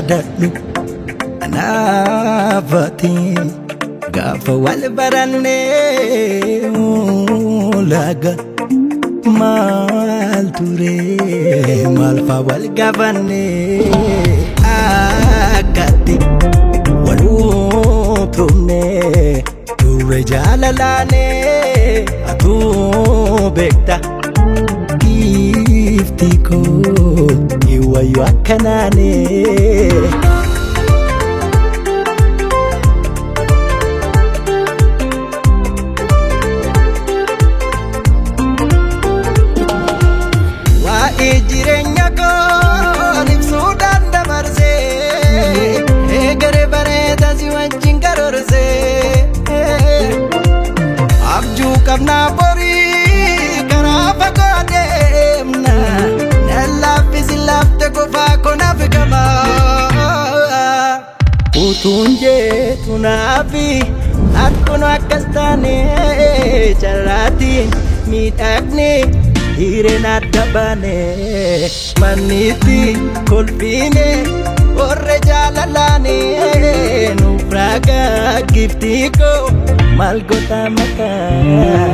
Yaadadhu anaafati gaafa wal barannee laga maal ture maal faa wal gaafannee akkatti wal utumne turre jaalalaanee atuu beekta. Giiftii koo iwwayyoo akkanaanee. Waa'ee jireenya koo ibsuudhaan dabarsee eegare bareeda si wajjin karoorsee abjuu qabnaa borii karaa fagoo deemna na laaffisi laafte qofaa konaaf gama. Utuun jeetu naafi akkuma akkas taane carraatiin miidhagne hireen adda baane manniitti kolfiine warra jaalalaane nuuf raagaa giftii koo maal goota makaa.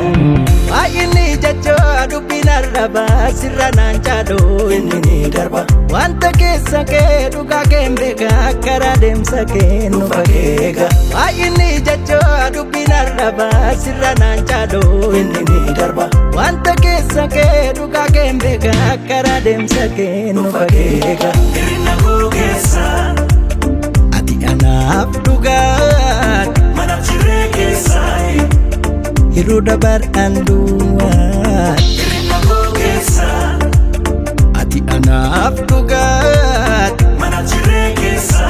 Baay'inni jechoo dubbiin arrabaa sirra naan caaluu inni ni darba. Wanta keessa kee dhugaa kee hin beekaa karaa deemsa kee nu fageega. Baay'inni jechoo dubbiin arrabaa sirra naan caaluu inni ni darba. Wanta keessa kee dhugaa kee hin beekaa karaa deemsa kee nu fageega. Hir'ina koo keessa Ati anaaf dhugaadha mana jiree keessa hir'uu dabar'aan duwwaa. Hir'ina koo keessa Ati anaaf dhugaadha. mana jiree keessa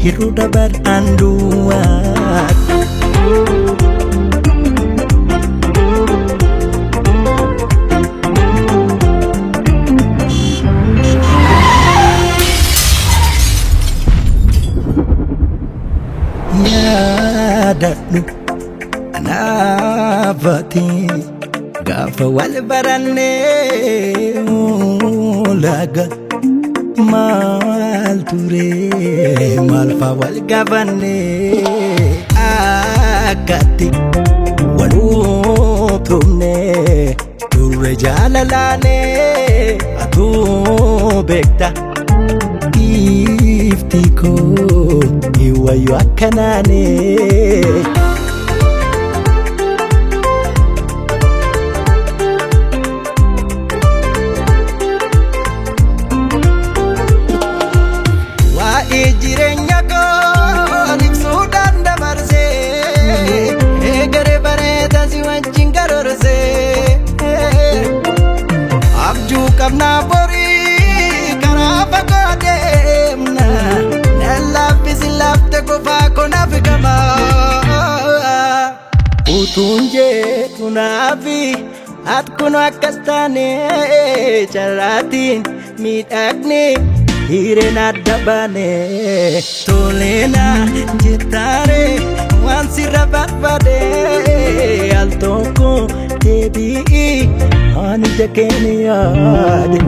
Hir'uu dabar'aan duwwaa. Yaadadhu anaafati gaafa wal barannee laga maal ture maal faa wal gaafannee akkatti wal utumne turre jaalalaanee atuu beekta. Giiftii koo iwwayyoo akkanaanee. Waa'ee jireenya koo ibsuudhaan dabarsee eegare bareeda si wajjin karoorsee abjuu qabnaa borii karaa fagoo deemna na laaffisi laafte qofaa konaaf gama. Utuun jeetu naafi akkuma akkas taane carraatiin miidhagne hireen adda baane toleena jettaare waan sirra barbaade al tokko deebi'i ani ija keenya yaade.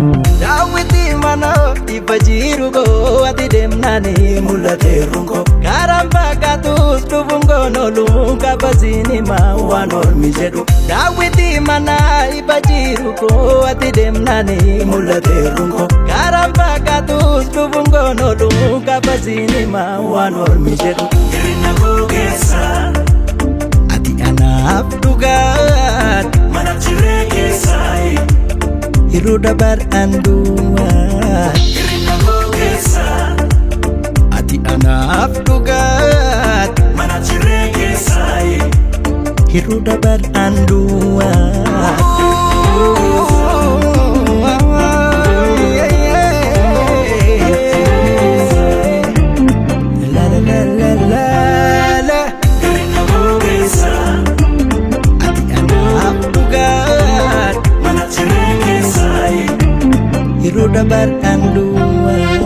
Daawwitii mana ifa jiru koo ati deemnaani mul'ateeru koo karaan fakkaatuus dhufuun koon oolu kabasiin himaa waan ormi jedhu. Daawwitii mana ifa jiru koo ati deemnaani mul'ateeru koo karaan fakkaatuus dhufuun koon oolu kabasiin himaa waan ormi jedhu. Hir'ina koo keessa Ati anaaf dhugaadha mana jiree keessa hir'uu dabar'aan duwwaa. Hir'ina koo keessa Ati anaaf dhugaadha mana jiree keessa hir'uu dabar'aan duwwaa. La la la la la la. Hir'ina koo keessa Ati anaaf dhugaadha mana jiree keessa hir'uu dabar'aan duwwaa.